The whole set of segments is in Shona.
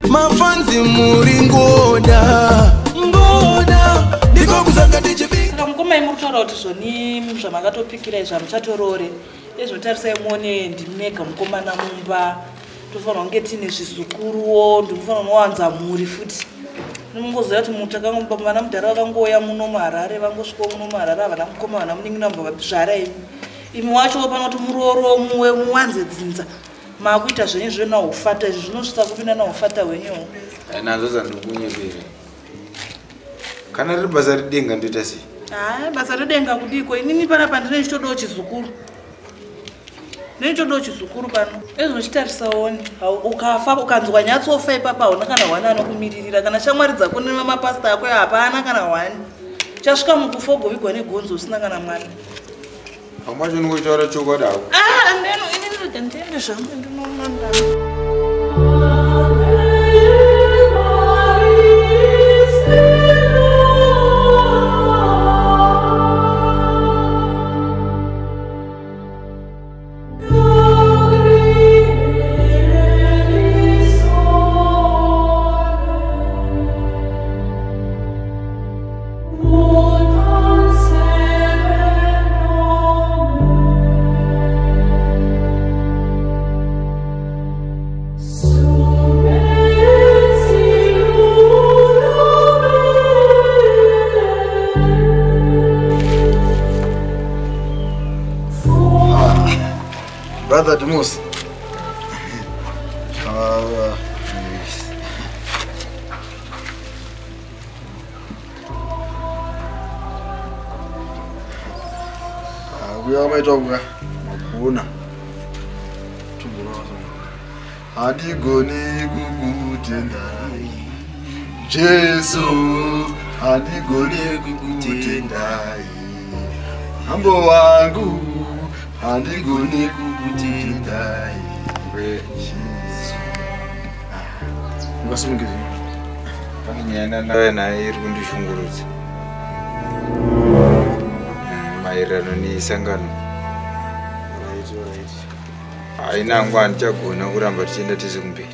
Mafanzi muri ngoda ngoda ndiko kusanga tichivika. Saka mukoma imi muri kutaura kuti zvoni zvamakatopikira izvi hamuchatorore. Ezvinotarisai muone ndimega mukomana mumba. Tofanira kunge tiine zvizukuruwo, ndinofanira kunowanza mhuri futi. Munongoziva kuti mutakangomba vana mudhara vakangouya muno muHarare, vangosvikawo muno muHarare, havana mukoma, havana munin'ina, vabva vazvara imi. Imi wacho pano kuti murooro muwe muwanze dzinza. Makuita zvenyu zvena ufata izvi zvinosvitsa kupinda naufata hwenyuwo. Nazo dzandikunyepera. Kana riri basa redenga ndoita sei? Haa, basa redenga kudiko? Inini panapa ndine chitodawo chizukuru. Ndine chitodawo chizukuru pano. Ezvinochitarisa one, ukafa ukanzwa nyatsofa ipapa hauna kana hwani anokumiririra, kana shamwari dzako nemapasita ako hapana kana hwani. Uchasvika mukufa ugovigwa negonzo usina kana mwana. Pamwe pacho unongotaura chokwadi hako. Ah, ndeno inini rega ndiende zvangu ndinoona ndani. Brother Dimus. Kuya maita kuya makuna handigoni kukutendai Jesu, handigoni kukutendai hambo wangu, handigoni kukutendai Jesu. Ungasimukire pane nyaya ndauya nayo iri kundishungurudza maererano nesangano. Haina hangu, handichagona kuramba tichienda tese kumberi.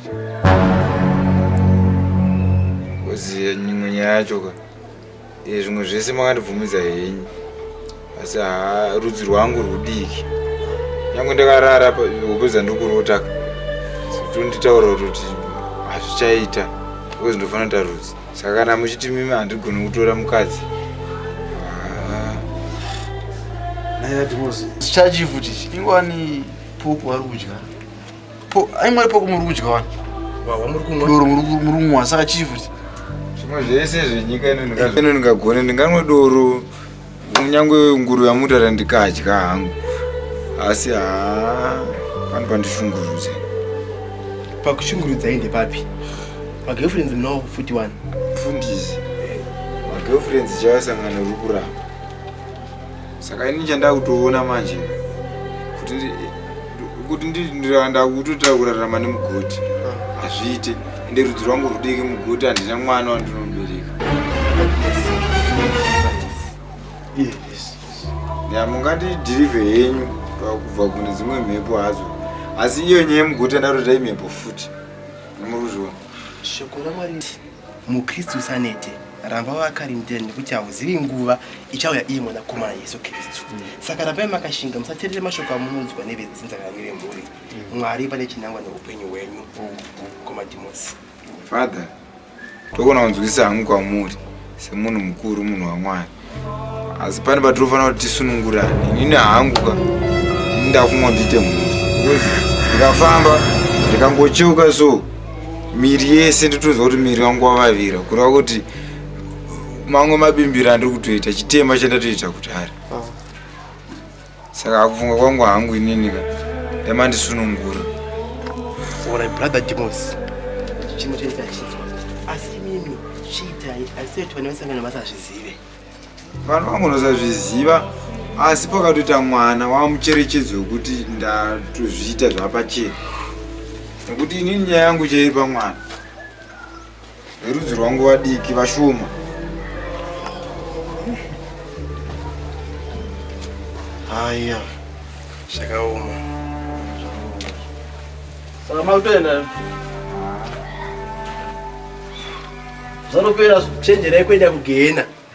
Kozi imwe nyaya yacho ka, zvimwe zvese makandibvumidza henyu, asi haa rudzi rwangu rudiki. Nyange ndakarara hope dzandikurota ka, tonditaura kuti hazvichaita because ndofanira kuita rudzi. Saka kana muchiti mimi handigoni kutora mukadzi. Naye Dimus, chachifuti ichi ingwani poko vari kudya. Ai mwari poko muri kudya wani. Wawa muri kumwa. Doro muri kumwa saka chifuti. Zvimwe zvese zvenyika ino ndingagone ndinganwe doro kunyange nguru yamutara ndikadya hangu. Asi haa pano pandishungurudze. Pakushungurudzai ndepapi? Magirlfriends munawo futi wani. Mufundisi, magirlfriends chavasangana ruri kuramba. Saka ini chandakutoona manje kuti ndakutoita kurarama nemugoti hazviite. Ende rudzi rwangu rudiki mugoti, handina mwana wandinobereka. Ya mungandidhirivhe henyu kubva kune dzimwe mhepo hadzo, asi iyo nyaya yemugoti andatoita imhepo futi. Muri kuzviona? Shoko raMwari muKristu usanete, ramba wakarindira nekuti hauzivi nguva ichauya iye mwanakomana Yesu Kristu. Saka rambai makashinga, musateerere mashoko amunonzwa nevedzinza kana nevemhuri. Mwari vane chinangwa neupenyu hwenyu. Komadhimosi. Father, togona kunzwisisa hangu kwamuri semunhu mukuru, munhu waMwari, asi pane patinofanira kuti tisunungurane. Inini hangu ka, ini ndakumwa ndiite mhuri because ndikafamba ndikangocheuka so miri yese ndotonzwa kuti miri wangu wavavira, kureva kuti mamwe mabimbiro andiri kutoita chitema chandatoita kudhara. Saka kufunga kwangu hangu inini ka, yamandisunungura. Alright, brother Dimus, chimwe chete chachinzwa, asi imimi chiitai asi kuti vana vesangano vasazvizive. Vanhu vangonosazviziva, asi pakatoita mwana wamucherechedzo wekuti ndatozviita zvapachena, nekuti inini nyaya yangu chairi pamwana verudzi rwangu vadiki vashoma. Haya, zvakaoma. Saka makutoenda? Zvatopera, chenjerai kuenda kugehena.